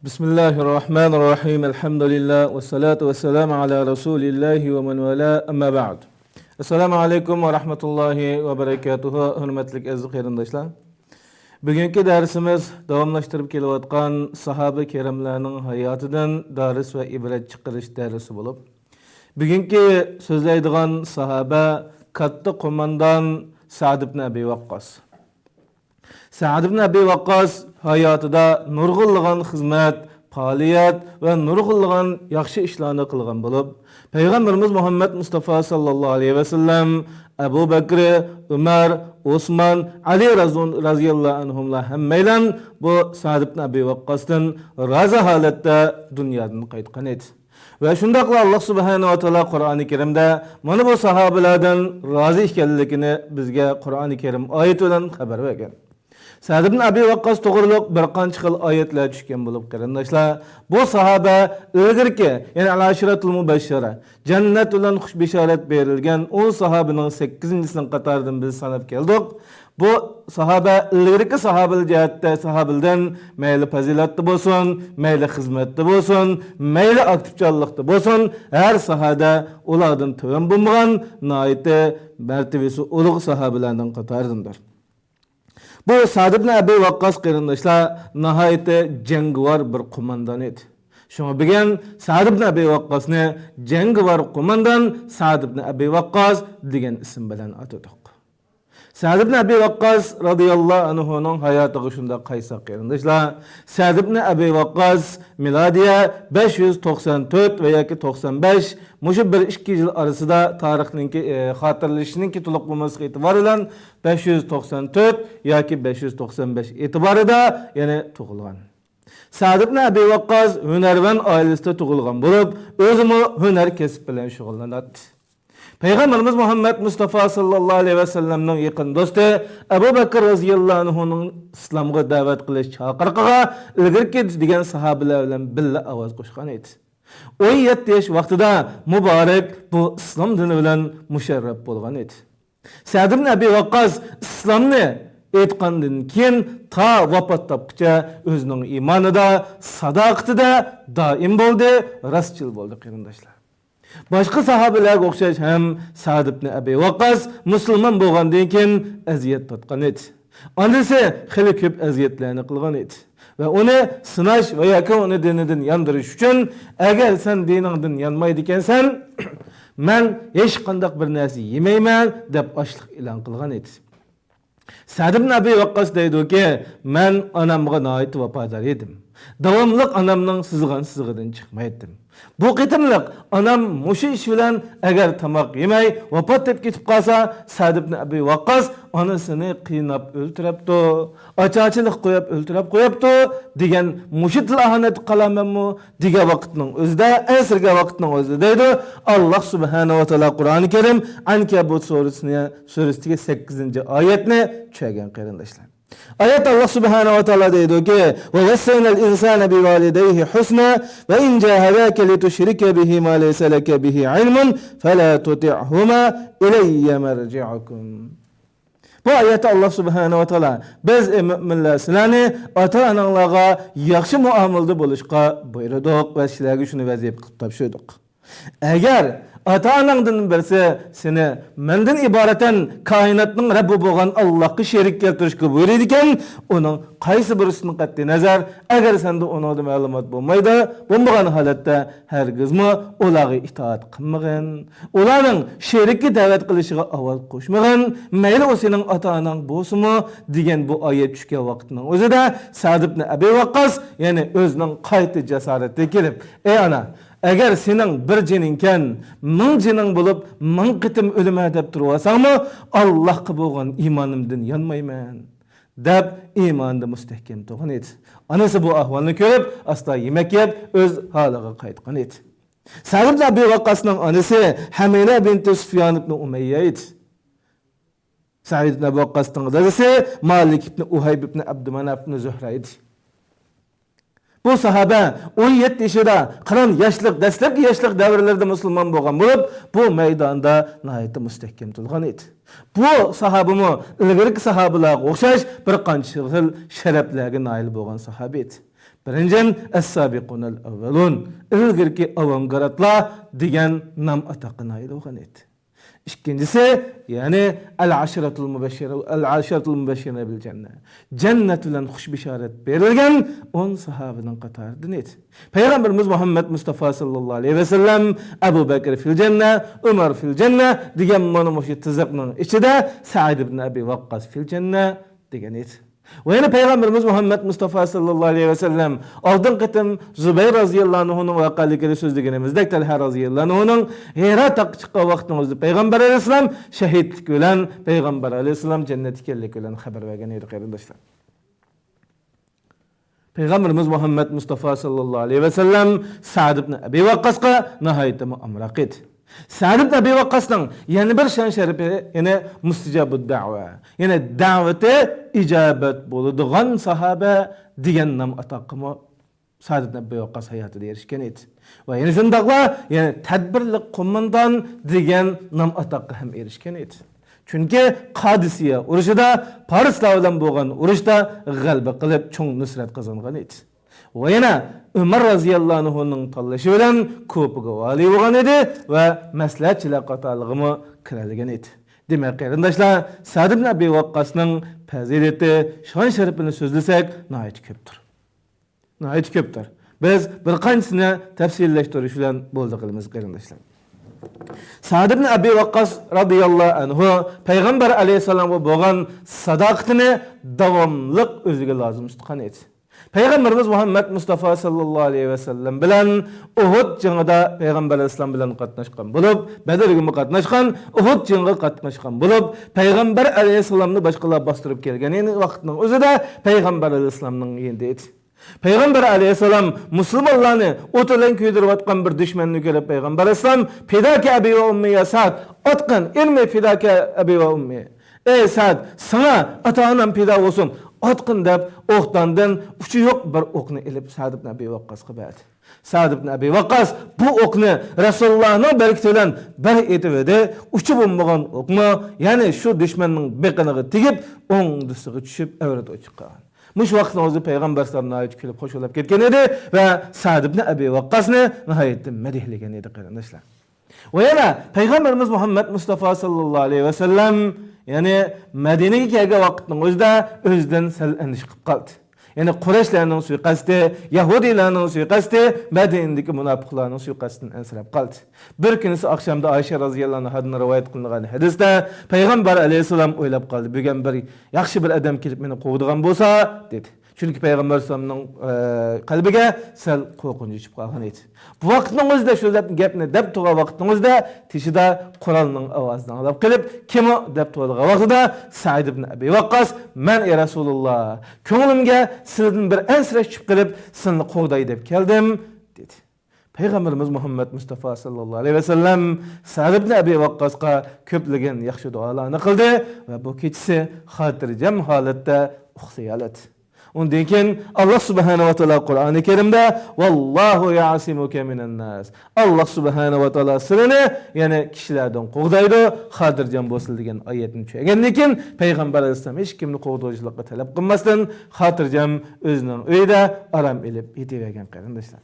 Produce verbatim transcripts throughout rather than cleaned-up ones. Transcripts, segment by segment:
بىسمىللاھىرراھمانىرراھىم. ئەلھەمدۇلىللاھ، ۋەسسالاتۇ ۋەسسالامۇ ئالا رەسۇلىللاھى ۋە مەن ۋالا، ئەمما بەئد. ئەسسالامۇ ئەلەيكۇم ۋە رەھمەتۇللاھى ۋە بەرەكاتۇھۇ. ھۆرمەتلىك ئەزىز قېرىنداشلار، بۈگۈنكى دەرسىمىز داۋاملاشتۇرۇپ كېلىۋاتقان ساھابە كىراملارنىڭ ھاياتىدىن دەرس ۋە ئىبرەت چىقىرىش دەرسى بولۇپ، بۈگۈنكى سۆزلەيدىغان ساھابە كاتتا قوماندان سەئد ئىبن ئەبى ۋەققاس. سەئد ئىبن ئەبى ۋەققاس ھاياتىدا نۇرغۇنلىغان خىزمەت، پائالىيەت ۋە نۇرغۇنلىغان ياخشى ئىشلارنى قىلغان بولۇپ، پەيغەمبىرىمىز مۇھەممەد مۇستافا ساللاللاھۇ ئەلەيھى ۋەسەللەم، ئەبۇ بەكرى، ئۆمەر، ئوسمان، ئەلى رازۇ-، رازىياللاھۇ ئەنھۇملار ھەممەيلەن بۇ سەئد ئىبن ئەبى ۋەققاستىن رازى ھالەتتە دۇنيادىن قايتقان ئىدى. ۋە شۇنداقلا ئاللاھ سۇبھانەھۇ ۋە تائالا قۇرئانى كەرىمدە مانا بۇ ساھابىلەردىن رازى ئىكەنلىكىنى بىزگە قۇرئانى كەرىم ئايىتى بىلەن خەۋەر بەرگەن. سەئد ئىبن ئەبى ۋەققاس توغرۇلۇق بىر قانچە خىل ئايەتلەر چۈشكەن بولۇپ، قېرىنداشلار، بۇ ساھابە ئىلگىرىكى، يەنى ئەل ئەشىرەتۇل مۇبەششەرە، جەننەت بىلەن خۇش بېشارەت بېرىلگەن ئون ساھابىنىڭ سەككىزىنچىسىنىڭ قاتارىدىن بىز ساناپ كەلدۇق. بۇ ساھابە ئىلگىرىكى ساھابىلەر جەھەتتە، ساھابىلەردىن مەيلى پەزىلەتتە بولسۇن، مەيلى خىزمەتتە بولسۇن، مەيلى ئاكتىپچانلىقتا بولسۇن، ھەر ساھەدە ئۇلاردىن تۆۋەن بولمىغان، ناھايىتى مەرتىۋىسى ئۇلۇغ ساھابىلەرنىڭ قاتارىدىندۇر. بۇ سەئد ئىبن ئەبى ۋەققاس، قېرىنداشلار، ناھايىتى جەڭگىۋار بىر قوماندان ئىدى. شۇڭا بۈگۈن سەئد ئىبن ئەبى ۋەققاسنى جەڭگىۋار قوماندان سەئد ئىبن ئەبى ۋەققاس دېگەن ئىسىم بىلەن ئاتىدۇق. سەئد ئىبن ئەبى ۋەققاس رازىياللاھۇ ئەنھۇنىڭ ھاياتىغا شۇنداق قايتساق، قېرىنداشلار، سەئد ئىبن ئەبى ۋەققاس مىلادىيە بەش يۈز توقسان تۆت ۋە ياكى توقسان بەش، مۇشۇ بىر ئىككى يىل ئارىسىدا تارىخنىڭكى، ئى، خاتىرىلىشىنىڭكى تولۇق بولماسلىقى ئېتىبارى بىلەن بەش يۈز توقسان تۆت ياكى بەش يۈز توقسان بەش ئېتىبارىدا، يەنى تۇغۇلغان. سەئد ئىبن ئەبى ۋەققاس ھۈنەرۋەن ئائىلىسىدە تۇغۇلغان بولۇپ، ئۆزىمۇ ھۈنەر كەسىپ بىلەن شۇغۇللىناتتى. پەيغەمبىرىمىز مۇھەممەد مۇستافا ساللاللاھۇ ئەلەيھى ۋەسەللەمنىڭ يېقىن دوستى ئەبۇ بەكىر رازىياللاھۇ ئەنھۇنىڭ ئىسلامغا دەۋەت قىلىش چاقىرىقىغا ئىلگىرىكى دېگەن ساھابىلەر بىلەن بىللە ئاۋاز قوشقان ئىدى. ئون يەتتە ياش ۋاقتىدا مۇبارەك بۇ ئىسلام دىنى بىلەن مۇشەررەپ بولغان ئىدى. سەئد ئىبن ئەبى ۋەققاس ئىسلامنى ئېيتقاندىن كېيىن تا ۋاپات تاپقۇچە ئۆزىنىڭ ئىمانىدا، ساداقىتىدە دائىم بولدى، راستچىل بولدى، قېرىنداشلار. باشقا ساھابىلەرگە ئوخشاش ھەم سەئد ئىبن ئەبى ۋەققاس مۇسۇلمان بولغاندىن كېيىن ئەزىيەت تارتقان ئىدى. ئانىسى خېلى كۆپ ئەزىيەتلەرنى قىلغان ئىدى ۋە ئۇنى سىناش ۋە ياكى ئۇنى دىنىدىن ياندۇرۇش ئۈچۈن، «ئەگەر سەن دىنىڭدىن يانمايدىكەنسەن، مەن ھېچقانداق بىر نەرسە يېمەيمەن» دەپ ئاچلىق ئېلان قىلغان ئىدى. سەئد ئىبن ئەبى ۋەققاس دەيدۇكى، «مەن ئانامغا ناھايىتى ۋاپادار ئىدىم. داۋاملىق ئانامنىڭ سىزغان سىزىقىدىن چىقمايتتىم. بۇ قېتىملىق ئانام مۇشۇ ئىش بىلەن ئەگەر تاماق يېمەي ۋاپات تېپىپ كېتىپ قالسا، سەئد ئىبن ئەبى ۋەققاس ئانىسىنى قىيناپ ئۆلتۈرەپتۇ، ئاچارچىلىق قويۇپ ئۆلتۈرۈپ قويۇپتۇ» دېگەن مۇشۇ تىل ئاھانەتكە قالامەنمۇ؟ دېگەن ۋاقىتنىڭ ئۆزىدە، ئەنسىرىگەن ۋاقىتنىڭ ئۆزىدە دەيدۇ، ئاللاھ سۇبھانەھۇ ۋە تائالا قۇرئانى كەرىم ئەنكەبۇت سۈرىسىنى، سۈرىسىدىكى سەككىزىنچى ئايەتنى چۈشەرگەن، قېرىنداشلار. ئايەتتە ئاللاھ سۇبھانەھۇ ۋە تائالا دەيدۇكى، «وَوَصَّيْنَا الْإِنسَانَ بِوَالِدَيْهِ حُسْنًا وَإِنْ جَاهَدَاكَ لِتُشْرِكَ بِي مَا لَيْسَ لَكَ بِهِ عِلْمٌ فَلَا تُطِعْهُمَا إِلَيَّ مَرْجِعُكُمْ». بۇ ئايەتتە ئاللاھ سۇبھانەھۇ ۋە تائالا، «بىز، ئەي مۆمىنلەر، سىلەرنى ئاتا-ئاناڭلارغا ياخشى مۇئامىلىدە بولۇشقا بۇيرۇدۇق ۋە سىلەرگە شۇنى ۋەزىپە قىلىپ تاپشۇردۇق. ئەگەر ئاتا-ئاناڭدىن بىرسى سېنى مەندىن ئىبارەتەن كائىناتنىڭ رەببى بولغان ئاللاھقا شېرىك كەلتۈرۈشكە بۇيرۇيدىكەن، ئۇنىڭ قايسى بىرسىدىن قەتئىينەزەر، ئەگەر سەندە ئۇنىڭدا مەلۇمات بولمايدۇ، بولمىغان ھالەتتە ھەرگىزمۇ ئۇلارغا ئىتائەت قىلمىغىن. ئۇلارنىڭ شېرىككە دەۋەت قىلىشىغا ئاۋاز قوشمىغىن. مەيلى ئۇ سېنىڭ ئاتا-ئاناڭ بولسىمۇ» دېگەن بۇ ئايەت چۈشكەن ۋاقىتنىڭ ئۆزىدە سەئد ئىبن ئەبى ۋەققاس يەنى ئۆزىنىڭ قايتا جاسارىتىگە كېلىپ، «ئەي ئانا، ئەگەر سېنىڭ بىر جېنىڭكەن، مىڭ جېنىڭ بولۇپ، مىڭ قېتىم ئۆلىمەن دەپ تۇرۇۋالساڭمۇ، ئاللاھقا بولغان ئىمانىمدىن يانمايمەن» دەپ ئىمانىدا مۇستەھكەم تۇرغان ئىدى. ئانىسى بۇ ئەھۋالنى كۆرۈپ، ئاستا يېمەك يەپ، ئۆز ھالىغا قايتقان ئىدى. سەئد ئىبن ئەبى ۋەققاسنىڭ ئانىسى ھەمىنە بىنتى سۇفيان ئىبن ئۇمەييە ئىدى. سەئد ئىبن ئەبى ۋەققاسنىڭ دادىسى مالىك ئىبن ئۇھەيب ئىبن ئابدۇماناف ئىبن زۆھرە ئىدى. بۇ ساھابە ئون يەتتە يېشىدا، قىران ياشلىق، دەسلەپكى ياشلىق دەۋرلىرىدە مۇسۇلمان بولغان بولۇپ، بۇ مەيداندا ناھايىتى مۇستەھكەم تۇرغان ئىدى. بۇ ساھابىمۇ ئىلگىرىكى ساھابىلارغا ئوخشاش بىر قانچە خىل شەرەپلەرگە نائىل بولغان ساھابە ئىدى. بىرىنچىدىن، ئەس-سابىقۇنەل ئەۋۋەلۇن، ئىلگىرىكى ئاۋانگارتلار دېگەن نام ئاتاققا نائىل بولغان ئىدى. ئىككىنچىسى، يەنى ئەل-ئەشرەتۇل مۇبەششىرە، ئەل-ئەشرەتۇل مۇبەششىرە بىل جەننە، جەننەت بىلەن خۇش بىشارەت بېرىلگەن ئون ساھابىنىڭ قاتارىدىن ئىدى. پەيغەمبىرىمىز مۇھەممەد مۇستافا ساللاللاھۇ ئەلەيھى ۋەسەللەم ئەبۇ بەكر فىل جەننە، ئۆمەر فىل جەننە دېگەن مانا مۇشۇ تىزىقنىڭ ئىچىدە سەئد ئىبن ئەبى ۋەققاس فىل جەننە دېگەن ئىدى. ۋە يەنە پەيغەمبىرىمىز مۇھەممەد مۇستافا ساللاللاھۇ ئەلەيھى ۋەسەللەم ئالدىنقى قېتىم زۇبەير رازىياللاھۇ ئەنھۇنىڭ ۋەقەلىكىدە سۆزلىگىنىمىزدەك، تەلھە رازىياللاھۇ ئەنھۇنىڭ ھىرا تاغقا چىققان ۋاقتىنىڭ ئۆزىدە پەيغەمبەر ئەلەيھىسسالام شەھىدلىك بىلەن پەيغەمبەر ئەلەيھىسسالام جەننەتتە ئىكەنلىكى بىلەن خەۋەر بەرگەن ئىدى، قېرىنداشلار. پەيغەمبىرىمىز مۇھەممەد مۇستافا ساللاللاھۇ ئەلەيھى ۋەسەللەم سەئد ئىبن ئەبى ۋەققاسقا ناھايىتىمۇ ئامراق ئىدى. سەئد ئىبن ئەبى ۋەققاسنىڭ يەنە بىر شان شەرىپى، يەنى مۇستىجابۇد دەۋە، يەنى دەۋىتى ئىجابەت بولىدىغان ساھابە دېگەن نام ئاتاققىمۇ سەئد ئىبن ئەبى ۋەققاس ھاياتىدا ئېرىشكەن ئىدى. ۋە يەنە شۇنداقلا، يەنى تەدبىرلىك قوماندان دېگەن نام ئاتاققا ھەم ئېرىشكەن ئىدى. چۈنكى قادىسىيە ئۇرۇشىدا، پارسلار بىلەن بولغان ئۇرۇشتا غەلىبە قىلىپ، چوڭ نۇسرەت قازانغان ئىدى. ۋە يەنە ئۆمەر رازىياللاھۇ ئەنھۇنىڭ تاللىشى بىلەن كۇپىغا ۋالىي بولغان ئىدى ۋە مەسلىھەتچىلەر قاتارلىقىمۇ كىرەلىگەن ئىدى. دېمەك، قېرىنداشلار، سەئد ئىبن ئەبى ۋەققاسنىڭ پەزىلىتى، شان-شەرىپىنى سۆزلىسەك، ناھايىتى كۆپتۇر. ناھايىتى كۆپتۇر. بىز بىر قانچىسىنى تەپسىلىيلەشتۈرۈش بىلەن بولدى قىلىمىز، قېرىنداشلار. سەئد ئىبن ئەبى ۋەققاس رازىياللاھۇ ئەنھۇ پەيغەمبەر ئەلەيھىسسالامغا بولغان ساداقىتىنى داۋاملىق ئۆزىگە لازىم تۇتقان ئىدى. پەيغەمبىرىمىز مۇھەممەد مۇستافا ساللاللاھۇ ئەلەيھى ۋەسەللەم بىلەن ئۇھۇد جېڭىدا پەيغەمبەر ئەلەيھىسسالام بىلەن قاتناشقان بولۇپ، بەدرگىمۇ قاتناشقان، ئۇھۇد جېڭىغا قاتناشقان بولۇپ، پەيغەمبەر ئەلەيھىسسالامنى باشقىلار باستۇرۇپ كەلگەن ۋاقىتنىڭ ئۆزىدە پەيغەمبەر ئەلەيھىسسالامنىڭ يېنىدا ئىدى. پەيغەمبەر ئەلەيھىسسالام مۇسۇلمانلارنى ئوت بىلەن كۆيدۈرۈۋاتقان بىر دۈشمەننى كۆرۈپ، پەيغەمبەر ئەلەيھىسسالام، «پىداكە ئەبى ۋە ئۇممى يا سەئد، ئاتقىن، ئىرمى پىداكە ئەبى ۋە ئۇممى.» «ئەي سەئد، ساڭا ئاتا-ئانام پىدا بولسۇن، ئاتقىن» دەپ، ئوقداندىن ئۇچى يوق بىر ئوقنى ئېلىپ، سەئد ئىبن ئەبى ۋەققاسقا بەردى. سەئد ئىبن ئەبى ۋەققاس بۇ ئوقنى رەسۇلۇللانىڭ بەرىكىتى بىلەن بىر ئېتىۋىدى. ئۇچى بولمىغان ئوقمۇ، يەنى شۇ دۈشمەننىڭ بېقىنىغا تېگىپ، ئوڭدىسىغا چۈشۈپ، ئەۋرىتى ئوچۇق قالغان. مۇشۇ ۋاقىتنىڭ ئۆزىدە پەيغەمبەر ئەلەيھىسسالام ناھايىتى كۈلۈپ خۇشاللىنىپ كەتكەن ئىدى ۋە سەئد ئىبن ئەبى ۋەققاسنى ناھايىتى مەدھىيەلىگەن ئىدى، قېرىنداشلار. ۋە يەنە پەيغەمبىرىمىز مۇھەممەد مۇستافا ساللاللاھۇ ئەلەيھى ۋەسەللەم، يەنى مەدىنىگە كەلگەن ۋاقىتنىڭ ئۆزىدە ئۆزىدىن سەل ئەندىشە قىلىپ قالدى. يەنى قۇرەيشلەرنىڭ سۇيىقەستى، يەھۇدىيلارنىڭ سۇيىقەستى، مەدىنىدىكى مۇناپىقلارنىڭ سۇيىقەستىدىن ئەنسىرەپ قالدى. بىر كۈنىسى ئاخشامدا ئائىشە رازىياللاھۇ ئەنھادىن رىۋايەت قىلىنغان ھەدىستە پەيغەمبەر ئەلەيھىسسالام ئويلاپ قالدى، بۈگۈن بىر ياخشى بىر ئادەم كېلىپ مېنى قوغدىغان بولسا، دېدى. چۈنكى پەيغەمبەر ئەلەيھىسسالامنىڭ، ئە، قەلبىگە سەل قورقۇنچ چۈشۈپ قالغان ئىدى. بۇ ۋاقىتنىڭ ئۆزىدە شۇ گەپنى دەپ تۇرغان ۋاقىتنىڭ ئۆزىدە تېشىدا قورالنىڭ ئاۋازىنى ئاڭلاپ قېلىپ، كىم ئۇ دەپ تۇرغان ۋاقتىدا سەئد ئىبن ئەبى ۋەققاس، مەن، ئەي رەسۇلۇللا، كۆڭلۈمگە سىلىدىن بىر ئەنسىرەش چۈشۈپ قېلىپ، سىلىنى قوغداي دەپ كەلدىم، دېدى. پەيغەمبىرىمىز مۇھەممەد مۇستافا ساللاللاھۇ ئەلەيھى ۋەسەللەم سەئد ئىبن ئەبى ۋەققاسقا كۆپلىگەن ياخشى دۇئالارنى قىلدى ۋە بۇ كېچىسى خاتىرجەم ھالەتتە ئۇخلىيالىدى. ئۇندىن كېيىن ئاللا سۇبھانەھۇ ۋە تائالا قۇرئانى كەرىمدە، «ۋاللاھۇ يەئسىمۇكە مىنەنناس.» ئاللا سۇبھانەھۇ ۋە تائالا سىلىنى، يەنى كىشىلەردىن قوغدايدۇ، خاتىرجەم بولسۇن دېگەن ئايەتنى چۈشەنگەندىن كېيىن پەيغەمبەر ئەلەيھىسسالام ھېچكىمنى قوغدىغۇچىلىققا تەلەپ قىلماستىن، خاتىرجەم ئۆزىنىڭ ئۆيىدە ئارام ئېلىپ يېتىۋەرگەن، قېرىنداشلار.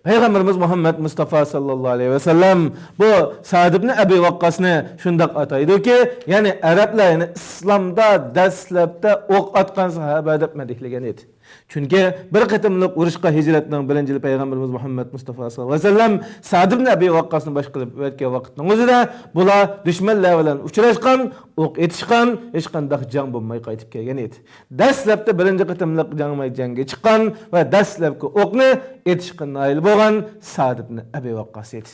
پەيغەمبىرىمىز مۇھەممەد مۇستافا ساللاللاھۇ ئەلەيھى ۋەسەللەم بۇ سەئد ئىبن ئەبى ۋەققاسنى شۇنداق ئاتايدۇكى، يەنى ئەرەبلەر، يەنى ئىسلامدا دەسلەپتە ئوق ئاتقان ساھابە دەپ مەدھىيلىگەن ئىدى. چۈنكى بىر قېتىملىق ئۇرۇشقا ھىجرەتنىڭ بىرىنچى يىلى پەيغەمبىرىمىز مۇھەممەد مۇستافا ساللاللاھۇ ئەلەيھى ۋەسەللەم سەئد ئىبن ئەبى ۋەققاسنى باش قىلىپ ئۆتكەن ۋاقىتنىڭ ئۆزىدە بۇلار دۈشمەنلەر بىلەن ئۇچراشقان، ئوق ئېتىشقان، ھېچقانداق جەڭ بولماي قايتىپ كەلگەن ئىدى. دەسلەپتە بىرىنچى قېتىملىق جەڭ مەي-، جەڭگە چىققان ۋە دەسلەپكى ئوقنى ئېتىشقا نائىل بولغان سەئد ئىبن ئەبى ۋەققاس ئىدى.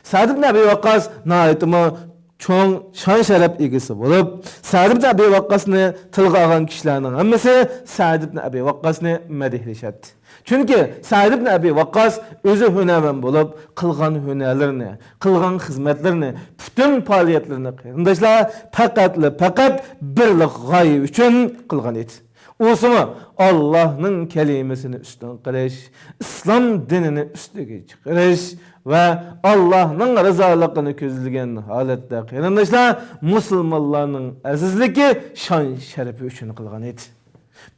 سەئد ئىبن ئەبى ۋەققاس ناھايىتىمۇ چوڭ شان-شەرەپ ئىگىسى بولۇپ، سەئد ئىبن ئەبى ۋەققاسنى تىلغا ئالغان كىشىلەرنىڭ ھەممىسى سەئد ئىبن ئەبى ۋەققاسنى مەدھىيلىشەتتى. چۈنكى سەئد ئىبن ئەبى ۋەققاس ئۆزى ھۈنەرۋەن بولۇپ، قىلغان ھۈنەرلىرىنى، قىلغان خىزمەتلىرىنى، پۈتۈن پائالىيەتلىرىنى، قېرىنداشلار، پەقەتلا پەقەت بىرلا غايە ئۈچۈن قىلغان ئىدى. ئۇسىمۇ ئاللاھنىڭ كەلىمىسىنى ئۈستۈن قىلىش، ئىسلام دىنىنى ئۈستىگە چىقىرىش ۋە ئاللاھنىڭ رىزالىقىنى كۆزلىگەن ھالەتتە، قېرىنداشلار، مۇسۇلمانلارنىڭ ئەزىزلىكى، شان-شەرىپى ئۈچۈن قىلغان ئىدى.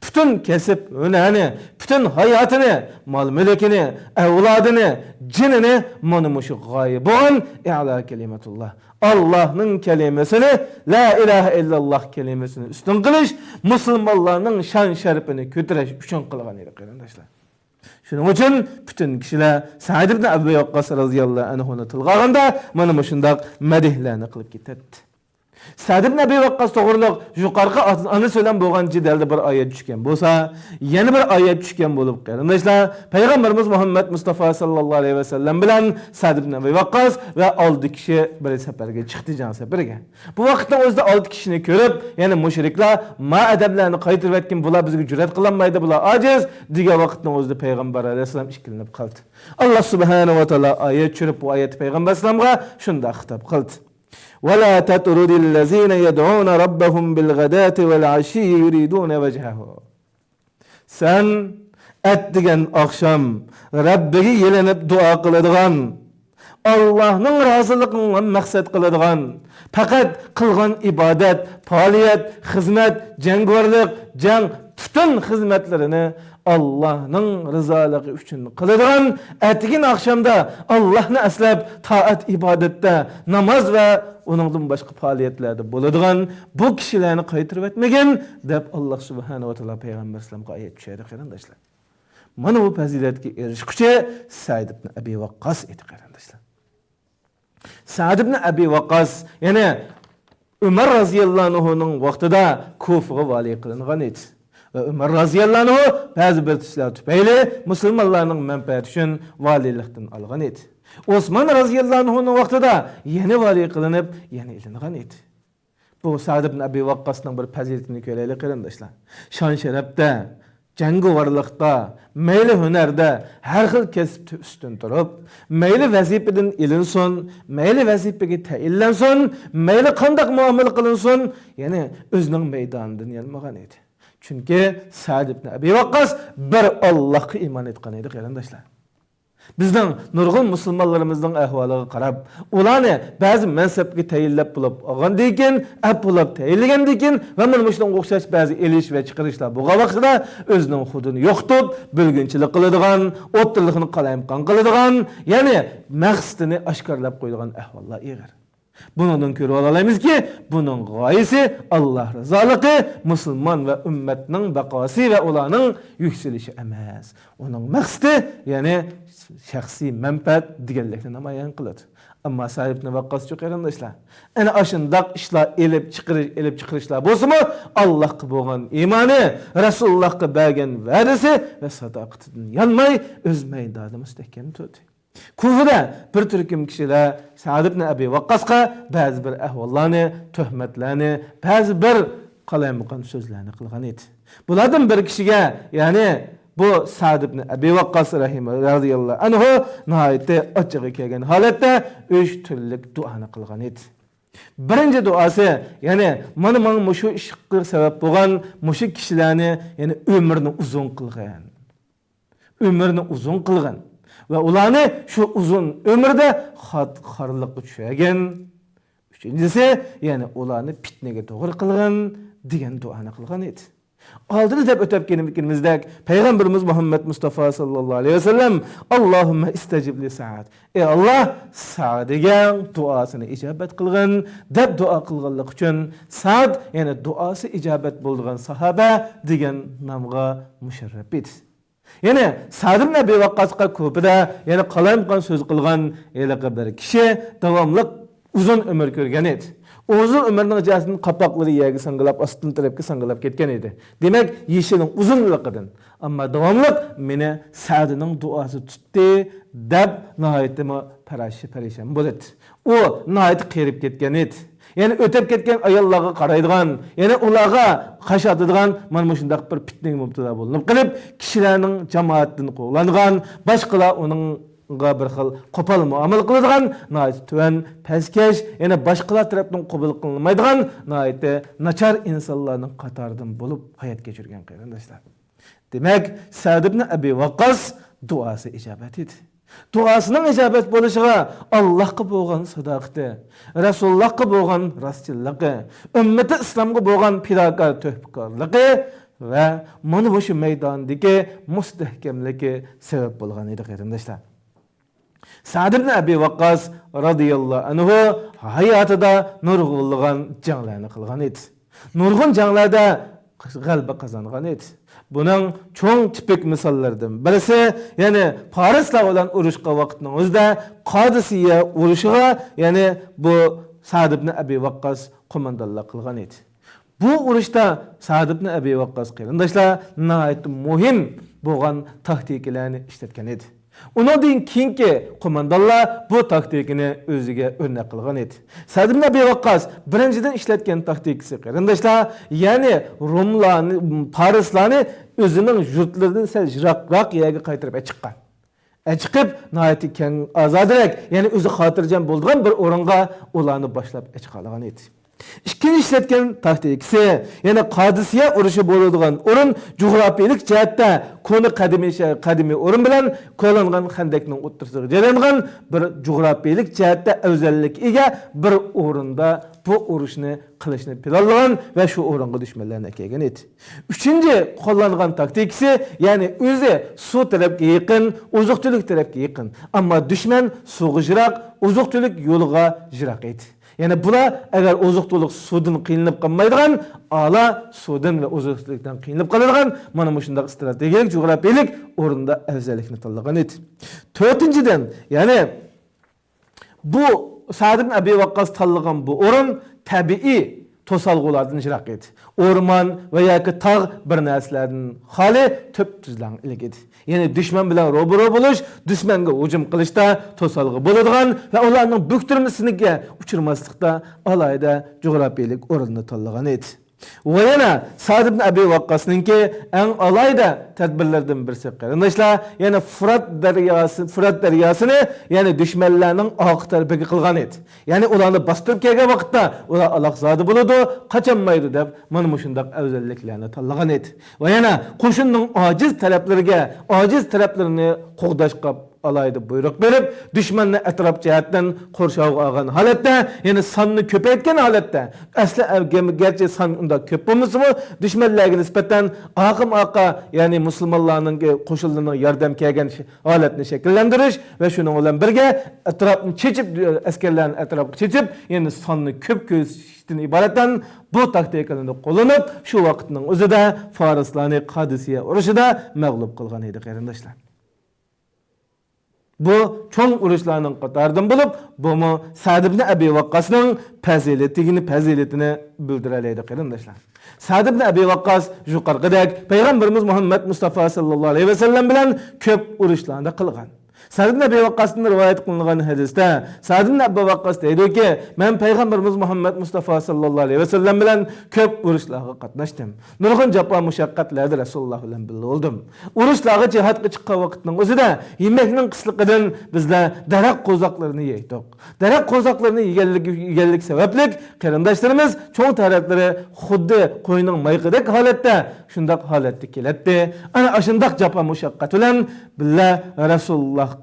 پۈتۈن كەسىپ ھۈنەرنى، پۈتۈن پۈتۈن ھاياتىنى، مال-مۈلكىنى، ئەۋلادىنى، جېنىنى مانا مۇشۇ غايە بولغان ئىلا كەلىمەتۇللا، ئاللاھنىڭ كەلىمىسىنى، لا ئىلاھە ئىللاللاھ كەلىمىسىنى ئۈستۈن قىلىش، مۇسۇلمانلارنىڭ شان-شەرىپىنى كۆتۈرۈش ئۈچۈن قىلغان ئىدى، قېرىنداشلار. شۇنىڭ ئۈچۈن پۈتۈن كىشىلەر سەئد ئىبن ئەبى ۋەققاس رازىياللاھۇ ئەنھۇنى تىلغا ئالغاندا، مانا مۇشۇنداق مەدھلەرنى قىلىپ كېتەتتى. سەئد ئىبن ئەبى ۋەققاس توغرىلىق يۇقىرىقى ئاتا-ئانىسى بىلەن بولغان جېدەلدە بىر ئايەت چۈشكەن بولسا، يەنە بىر ئايەت چۈشكەن بولۇپ، قېرىنداشلار، پەيغەمبىرىمىز مۇھەممەد مۇستافا ساللاللاھۇ ئەلەيھى ۋەسەللەم بىلەن سەئد ئىبن ئەبى ۋەققاس ۋە ئالتە كىشى بىر سەپەرگە چىقتى، جەڭ سەپىرىگە. بۇ ۋاقىتنىڭ ئۆزىدە ئالتە كىشىنى كۆرۈپ، يەنى مۇشرىكلار، ما ئادەملەرنى قايتۇرۇۋەتكىن، بۇلار بىزگە جۈرئەت قىلالمايدۇ، بۇلار ئاجىز، دېگەن ۋاقىتنىڭ ئۆزىدە پەيغەمبەر ئەلەيھىسسالام ئىككىلىنىپ قالدى. ئاللا سۇبھانەھۇ ۋە تائالا ئايەت چۈشۈرۈپ، بۇ ئايەتتە پەيغەمبەر ئەلەيھىسسالامغا شۇنداق خىتاب قىلدى. ولا تطرد الذين يدعون ربهم بالغداة والعشي يريدون وجهه. سەن ئەتىگەن ئاخشام رەببىگە يېلىنىپ دۇئا قىلىدىغان، ئاللاھنىڭ رازىلىقىنى مەقسەت قىلىدىغان، پەقەت قىلغان ئىبادەت، پائالىيەت، خىزمەت، جەڭگىۋارلىق، جەڭ، پۈتۈن خىزمەتلىرىنى ئاللاھنىڭ رىزالىقى ئۈچۈن قىلىدىغان، ئەتىگىن ئاخشامدا ئاللاھنى ئەسلەپ، تائەت ئىبادەتتە، ناماز ۋە ئۇنىڭدىن باشقا پائالىيەتلەردە بولىدىغان بۇ كىشىلەرنى قايتۇرۇۋەتمىگىن، دەپ ئاللا سۇبھانەھۇ ۋە تائالا پەيغەمبەر ئەلەيھىسسالامغا ئايەت چۈشۈردى، قېرىنداشلار. مانا بۇ پەزىلەتكە ئېرىشكۈچى سەئد ئىبن ئەبى ۋەققاس ئىدى، قېرىنداشلار. سەئد ئىبن ئەبى ۋەققاس، يەنى ئۆمەر رازىياللاھۇ ئەنھۇنىڭ ۋاقتىدا كۇفىغا ۋالىي قىلىنغان ئىدى. ۋە ئۆمەر رازىياللاھۇ ئەنھۇ بەزى بىر ئىشلار تۈپەيلى مۇسۇلمانلارنىڭ مەنپەئەتى ئۈچۈن ۋالىيلىقتىن ئالغان ئىدى. ئوسمان رازىياللاھۇ ئەنھۇنىڭ ۋاقتىدا يەنە ۋالىي قىلىنىپ، يەنە ئېلىنغان ئىدى. بۇ سەئد ئىبن ئەبى ۋەققاسنىڭ بىر پەزىلىتىنى كۆرەيلى، قېرىنداشلار. شان-شەرەپتە، جەڭگىۋارلىقتا، مەيلى ھۈنەردە، ھەر خىل كەسىپتە ئۈستۈن تۇرۇپ، مەيلى ۋەزىپىدىن ئېلىنسۇن، مەيلى ۋەزىپىگە تەيىنلەنسۇن، مەيلى قانداق مۇئامىلە قىلىنسۇن، يەنى ئۆزىنىڭ مەيدانىدىن يانمىغان ئىدى. چۈنكى سەئد ئىبن ئەبى ۋەققاس بىر ئاللاھقا ئىمان ئېيتقان ئىدى، قېرىنداشلار. بىزنىڭ نۇرغۇن مۇسۇلمانلىرىمىزنىڭ ئەھۋالىغا قاراپ، ئۇلارنى بەزى مەنسەپكە تەيىنلەپ بولۇپ ئالغاندىن كېيىن، ئەپ بولۇپ تەيىنلىگەندىن كېيىن ۋە مانا مۇشۇنىڭغا ئوخشاش بەزى ئېلىش ۋە چىقىرىشلار بولغان ۋاقتىدا ئۆزىنىڭ خۇدىنى يوقىتىپ، بۆلگۈنچىلىك قىلىدىغان، ئوتتۇرىلىقنى قالايمىقان قىلىدىغان، يەنى مەقسىتىنى ئاشكارىلاپ قويىدىغان ئەھۋاللار ئېغىر. بۇنىڭدىن كۆرۈۋالالايمىزكى، بۇنىڭ غايىسى ئاللا رىزالىقى، مۇسۇلمان ۋە ئۈممەتنىڭ بەقاسى ۋە ئۇلارنىڭ يۈكسىلىشى ئەمەس. ئۇنىڭ مەقسىتى، يەنى شەخسىي مەنپەئەت دېگەنلىكنى نامايان قىلىدۇ. ئەمما سەئد ئىبن ۋەققاسچۇ، قېرىنداشلار؟ ئەنە ئاشۇنداق ئىشلار ئېلىپ چىقىرىش، ئېلىپ چىقىرىشلار بولسىمۇ، ئاللاھقا بولغان ئىمانى، رەسۇلۇللاھقا بەرگەن ۋەدىسى ۋە ساداقىتىدىن يانماي، ئۆز مەيدانىدا مۇستەھكەم تۇردى. كۇفىدە بىر تۈركۈم كىشىلەر سەئد ئىبن ئەبى ۋەققاسقا بەزى بىر ئەھۋاللارنى، تۆھمەتلەرنى، بەزى بىر قالايمىقان سۆزلەرنى قىلغان ئىدى. بۇلاردىن بىر كىشىگە، يەنى بۇ سەئد ئىبن ئەبى ۋەققاس رەھىمە-، رازىياللاھۇ ئەنھۇ ناھايىتى ئاچچىقى كەلگەن ھالەتتە ئۈچ تۈرلۈك دۇئانى قىلغان ئىدى. بىرىنچى دۇئاسى، يەنى مانا ماڭا مۇشۇ ئىشقا سەۋەب بولغان مۇشۇ كىشىلەرنى، يەنى ئۆمرىنى ئۇزۇن قىلغىن. ئۆمرىنى ئۇزۇن قىلغىن ۋە ئۇلارنى شۇ ئۇزۇن ئۆمرىدە خات-، خارلىققا چۈشۈرگىن. ئۈچىنچىسى، يەنى ئۇلارنى پىتنىگە توغرا قىلغىن، دېگەن دۇئانى قىلغان ئىدى. ئالدىدا دەپ ئۆتۈپ كەتكىنىمىزدەك، پەيغەمبىرىمىز مۇھەممەد مۇستافا ساللاللاھۇ ئەلەيھى ۋەسەللەم، «ئاللاھۇممە ئىستەجىب لى سەئد.» ئەي ئاللا، سەئدىگە دۇئاسىنى ئىجابەت قىلغىن، دەپ دۇئا قىلغانلىقى ئۈچۈن سەئد، يەنى دۇئاسى ئىجابەت بولىدىغان ساھابە دېگەن نامغا مۇشەررەپ ئىدى. يەنى سەئد ئىبن ئەبى ۋەققاسقا كۇپىدە يەنە قالايمىقان سۆز قىلغان ھېلىقى بىر كىشى داۋاملىق ئۇزۇن ئۆمۈر كۆرگەن ئىدى. ئۇزۇن ئۆمرىنىڭ جەزىدىن قاپاقلىرى يەرگە ساڭگىلاپ، ئاستىن تەرەپكە ساڭگىلاپ كەتكەن ئىدى. دېمەك، يېشىنىڭ ئۇزۇنلۇقىدىن. ئەمما داۋاملىق مېنى سەئدنىڭ دۇئاسى تۇتتى، دەپ ناھايىتىمۇ پەرەش-، پەرىشان بولاتتى. ئۇ ناھايىتى قېرىپ كەتكەن ئىدى. يەنى ئۆتۈپ كەتكەن ئاياللارغا قارايدىغان، يەنى ئۇلارغا قاش ئاتىدىغان مانا مۇشۇنداق بىر پىتنىگە مۇپتىلا بولۇنۇپ قېلىپ، كىشىلەرنىڭ جامائەتتىن قوغلانغان، باشقىلار ئۇنىڭغا بىر خىل قوپال مۇئامىلە قىلىدىغان، ناھايىتى تۆۋەن، پەسكەش، يەنە باشقىلار تەرەپتىن قوبۇل قىلىنمايدىغان ناھايىتى ناچار ئىنسانلارنىڭ قاتارىدىن بولۇپ ھايات كەچۈرگەن، قېرىنداشلار. دېمەك، سەئد ئىبن ئەبى ۋەققاس دۇئاسى ئىجابەت ئىدى. دۇئاسىنىڭ ئىجابەت بولۇشىغا ئاللاھقا بولغان ساداقىتى، رەسۇلۇللاھقا بولغان راستچىللىقى، ئۈممىتى ئىسلامغا بولغان پىداكار تۆھپىكارلىقى ۋە مانا مۇشۇ مەيداندىكى مۇستەھكەملىكى سەۋەب بولغان ئىدى، قېرىنداشلار. سەئد ئىبن ئەبى ۋەققاس رازىياللاھۇ ئەنھۇ ھاياتىدا نۇرغۇنلىغان جەڭلەرنى قىلغان ئىدى. نۇرغۇن جەڭلەردە غەلىبە قازانغان ئىدى. بۇنىڭ چوڭ تىپىك مىساللىرىدىن بىرسى، يەنى پارسلار بىلەن ئۇرۇشقان ۋاقىتنىڭ ئۆزىدە قادىسىيە ئۇرۇشىغا، يەنى بۇ سەئد ئىبن ئەبى ۋەققاس قوماندانلىق قىلغان ئىدى. بۇ ئۇرۇشتا سەئد ئىبن ئەبى ۋەققاس، قېرىنداشلار، ناھايىتى مۇھىم بولغان تاكتىكىلارنى ئىشلەتكەن ئىدى. ئۇنىڭدىن كېيىنكى قوماندانلار بۇ تاكتىكىنى ئۆزىگە ئۆرنەك قىلغان ئىدى. سەئد ئىبن ئەبى ۋەققاس بىرىنچىدىن ئىشلەتكەن تاكتىكىسى، قېرىنداشلار، يەنى روملارنى، پارسلارنى ئۆزىنىڭ يۇرتلىرىدىن سەل يىراقراق يەرگە قايتۇرۇپ ئەچىققان. ئەچىقىپ، ناھايىتى كەڭ، ئازادىرەك، يەنى ئۆزى خاتىرجەم بولىدىغان بىر ئورۇنغا ئۇلارنى باشلاپ ئەچىقالىغان ئىدى. ئىككىنچى ئىشلەتكەن تاكتىكىسى، يەنە قادىسىيە ئۇرۇشى بولىدىغان ئورۇن جۇغراپىيىلىك جەھەتتە كونا قەدىمىي شە-، قەدىمىي ئورۇن بىلەن كولانغان خەندەكنىڭ ئوتتۇرىسىغا جايلانغان بىر جۇغراپىيىلىك جەھەتتە ئەۋزەللىككە ئىگە بىر ئورۇندا بۇ ئۇرۇشنى قىلىشنى پىلانلىغان ۋە شۇ ئورۇنغا دۈشمەنلەرنى ئەكەلگەن ئىدى. ئۈچىنچى قوللانغان تاكتىكىسى، يەنى ئۆزى سۇ تەرەپكە يېقىن، ئوزۇق-تۈلۈك تەرەپكە يېقىن، ئەمما دۈشمەن سۇغا يىراق، ئوزۇق-تۈلۈك يولىغا يىراق ئىدى. يەنى بۇلار ئەگەر ئوزۇق-تۈلۈك سۇدىن قىينىلىپ قالمايدىغان، ئالا سۇدىن ۋە ئوزۇق-تۈلۈكتىن قىينىلىپ قالىدىغان مانا مۇشۇنداق ئىستراتېگىيەلىك، جۇغراپىيەلىك ئورۇندا ئەۋزەللىكنى تاللىغان ئىدى. تۆتىنچىدىن، يەنى بۇ سەئد ئىبن ئەبى ۋەققاس تاللىغان بۇ ئورۇن تەبىئىي توسالغۇلاردىن يىراق ئىدى. ئورمان ۋە ياكى تاغ بىر نەرسىلەردىن خالىي، تۈپتۈزلەڭ ئىلىك ئىدى. يەنى دۈشمەن بىلەن روبىرو بولۇش، دۈشمەنگە ھۇجۇم قىلىشتا توسالغۇ بولىدىغان ۋە ئۇلارنىڭ بۆكتۈرمىسىگە ئۇچرىماسلىقتا ئالاھىدە جۇغراپىيەلىك ئورۇننى تاللىغان ئىدى. ۋە يەنە سەئد ئىبن ئەبى ۋەققاسنىڭكى ئەڭ ئالاھىدە تەدبىرلىرىدىن بىرسى، قېرىنداشلار، يەنە فۇرات دەرياسى، فۇرات دەرياسىنى، يەنى دۈشمەنلەرنىڭ ئارقا تەرىپىگە قىلغان ئىدى. يەنى ئۇلارنى باستۇرۇپ كەلگەن ۋاقىتتا ئۇلار ئالاقزادە بولىدۇ، قاچالمايدۇ دەپ مانا مۇشۇنداق ئەۋزەللىكلەرنى تاللىغان ئىدى. ۋە يەنە قوشۇننىڭ ئاجىز تەرەپلىرىگە، ئاجىز تەرەپلىرىنى قوغداشقا ئالاھىدە بۇيرۇق بېرىپ، دۈشمەننى ئەتراپ جەھەتتىن قورشاۋغا ئالغان ھالەتتە، يەنى ساننى كۆپەيتكەن ھالەتتە، ئەسلى ئەگەر-، گەرچە سان ئۇنداق كۆپ بولمىسىمۇ، دۈشمەنلەرگە نىسبەتەن ئارقىمۇ ئارقا، يەنى مۇسۇلمانلارنىڭ قوشۇنلىرىنىڭ ياردەم كەلگەن ش-، ھالەتنى شەكىللەندۈرۈش ۋە شۇنىڭ بىلەن بىرگە ئەتراپنى چېچىپ، ئەسكەرلەرنى ئەتراپقا چېچىپ، يەنى ساننى كۆپ كۆرسىتىشتىن ئىبارەتەن بۇ تاكتىكىلارنى قوللىنىپ، شۇ ۋاقىتنىڭ ئۆزىدە فارسلارنى قادىسىيە ئۇرۇشىدا مەغلۇپ قىلغان ئىدى، قېرىنداشلار. بۇ چوڭ ئۇرۇشلارنىڭ قاتارىدىن بولۇپ، بۇمۇ سەئد ئىبن ئەبى ۋەققاسنىڭ پەزىلىتىنى، پەزىلىتىنى بىلدۈرەلەيدۇ، قېرىنداشلار. سەئد ئىبن ئەبى ۋەققاس يۇقىرىقىدەك پەيغەمبىرىمىز مۇھەممەد مۇستافا ساللاللاھۇ ئەلەيھى ۋەسەللەم بىلەن كۆپ ئۇرۇشلارنى قىلغان. سەئد ئىبن ئەبى ۋەققاستىن رىۋايەت قىلىنغان ھەدىستە سەئد ئىبن ئەبى ۋەققاس دەيدۇكى، مەن پەيغەمبىرىمىز مۇھەممەد مۇستافا ساللاللاھۇ ئەلەيھى ۋەسەللەم بىلەن كۆپ ئۇرۇشلارغا قاتناشتىم. نۇرغۇن جاپا مۇشەققەتلەردە رەسۇلۇللا بىلەن بىللە بولدۇم. ئۇرۇشلارغا جىھادقا چىققان ۋاقىتنىڭ ئۆزىدە يېمەكنىڭ قىسلىقىدىن بىزلەر دەرەخ قوزاقلىرىنى يەيتتۇق. دەرەخ قوزاقلىرىنى يېگەنلىك، يېگەنلىك سەۋەبلىك قېرىنداشلىرىمىز چوڭ تەرەتلىرى خۇددى قوينىڭ مايىقىدەك ھالەتتە، شۇنداق ھالەتتە كېلەتتى. ئەنە ئاشۇنداق جاپا مۇشەققەت بىلەن بىللە رەسۇلۇللاھقا،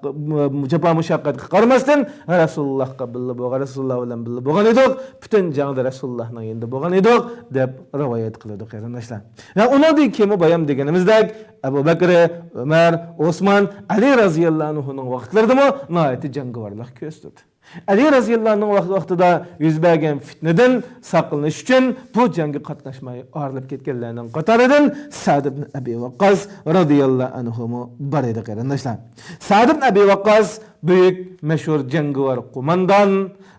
جاپا مۇشەققەتكە قارىماستىن، رەسۇلۇللاھقا بىللە بولغان، رەسۇلۇللا بىلەن بىللە بولغان ئىدۇق، پۈتۈن جەڭدە رەسۇلۇللاھنىڭ يېنىدا بولغان ئىدۇق، دەپ رىۋايەت قىلىدۇ، قېرىنداشلار. ۋە ئۇنىڭدىن كېيىنمۇ بايام دېگىنىمىزدەك، ئەبۇ بەكرى، ئۆمەر، ئوسمان، ئەلى رازىياللا ئەنھۇنىڭ ۋاقىتلىرىدىمۇ ناھايىتى جەڭگىۋارلىق كۆرسىتىدۇ. ئەلى رازىياللا ئەنھۇ ۋاقتىدا يۈز بەرگەن پىتنىدىن ساقلىنىش ئۈچۈن بۇ جەڭگە قاتناشماي ئايرىلىپ كەتكەنلەرنىڭ قاتارىدىن سەئد ئىبن ئەبى ۋەققاس رازىياللا ئەنھۇمۇ بار ئىدى، قېرىنداشلار. سەئد ئىبن ئەبى ۋەققاس بۈيۈك، مەشھۇر جەڭگىۋار قوماندان،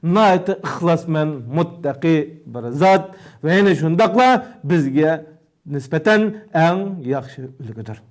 ناھايىتى ئىخلاسمەن، مۇتتەقى بىر زات ۋە يەنە شۇنداقلا بىزگە نىسبەتەن ئەڭ ياخشى ئۈلگىدۇر.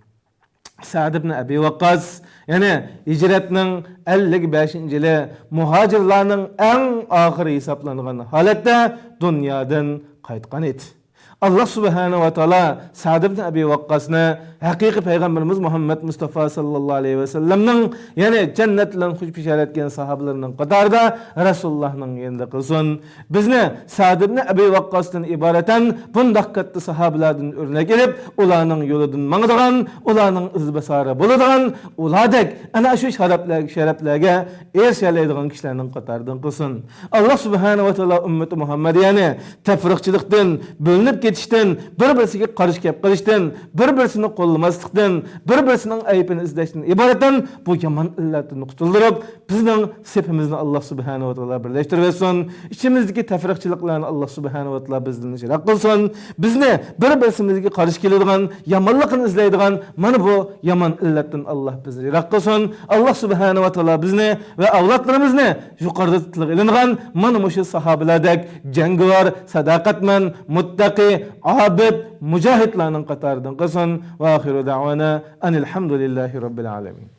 سەئد ئىبن ئەبى ۋەققاس، يەنى ھىجرەتنىڭ ئەللىك بەشىنچى يىلى مۇھاجىرلارنىڭ ئەڭ ئاخىرى ھېسابلانغان ھالەتتە دۇنيادىن قايتقان ئىدى. ئاللا سۇبھانەھۇ ۋە تائالا سەئد ئىبن ئەبى ۋەققاسنى ھەقىقىي پەيغەمبىرىمىز مۇھەممەد مۇستافا ساللاللاھۇ ئەلەيھى ۋەسەللەمنىڭ، يەنى جەننەت بىلەن خۇش بېشارەت ئەتكەن ساھابىلىرىنىڭ قاتارىدا رەسۇلۇللاھنىڭ يېنىدا قىلسۇن. بىزنى سەئد ئىبن ئەبى ۋەققاستىن ئىبارەتەن بۇنداق كاتتا ساھابىلاردىن ئۆرنەك ئېلىپ، ئۇلارنىڭ يولىدىن ماڭىدىغان، ئۇلارنىڭ ئىزباسارى بولىدىغان، ئۇلاردەك ئەنە شۇ شەرەپلەرگە، شەرەپلەرگە ئېرىشەلەيدىغان كىشىلەرنىڭ قاتارىدىن قىلسۇن. ئاللا سۇبھانەھۇ ۋە تائالا ئۈممىتى مۇھەممەدىيەنى تەپرىقىچىلىكتىن، بۆلۈنۈپ ئېتىشتىن، بىر-بىرسىگە قارشى كەپ قېلىشتىن، بىر-بىرسىنى قوللىماسلىقتىن، بىر-بىرسىنىڭ ئەيىبىنى ئىزدەشتىن ئىبارەتەن بۇ يامان ئىللەتتىن قۇتۇلدۇرۇپ، بىزنىڭ سېپىمىزنى ئاللاھ سۇبھانەھۇ ۋە تائالا بىرلەشتۈرۈۋەتسۇن. ئىچىمىزدىكى تەپرىقىچىلىقلارنى ئاللاھ سۇبھانەھۇ ۋە تائالا بىزدىن يىراق قىلسۇن. بىزنى بىر-بىرسىمىزگە قارشى كېلىدىغان، يامانلىقنى ئىزدەيدىغان مانا بۇ يامان ئىللەتتىن ئاللاھ بىزنى يىراق قىلسۇن. ئاللاھ سۇبھانەھۇ ۋە تائالا بىزنى ۋە ئەۋلادلىرىمىزنى يۇقىرىدا تىلغا ئېلىنغان مانا مۇشۇ ساھابىلەردەك جەڭگىۋار، ساداقەتمەن، مۇتتەقى، ئابىد، مۇجاھىدلارنىڭ قاتارىدىن قىلسۇن. ۋە ئاخىرۇ دەئۋانا ئەنىل ھەمدۇلىللاھى رەببىل ئالەمىن.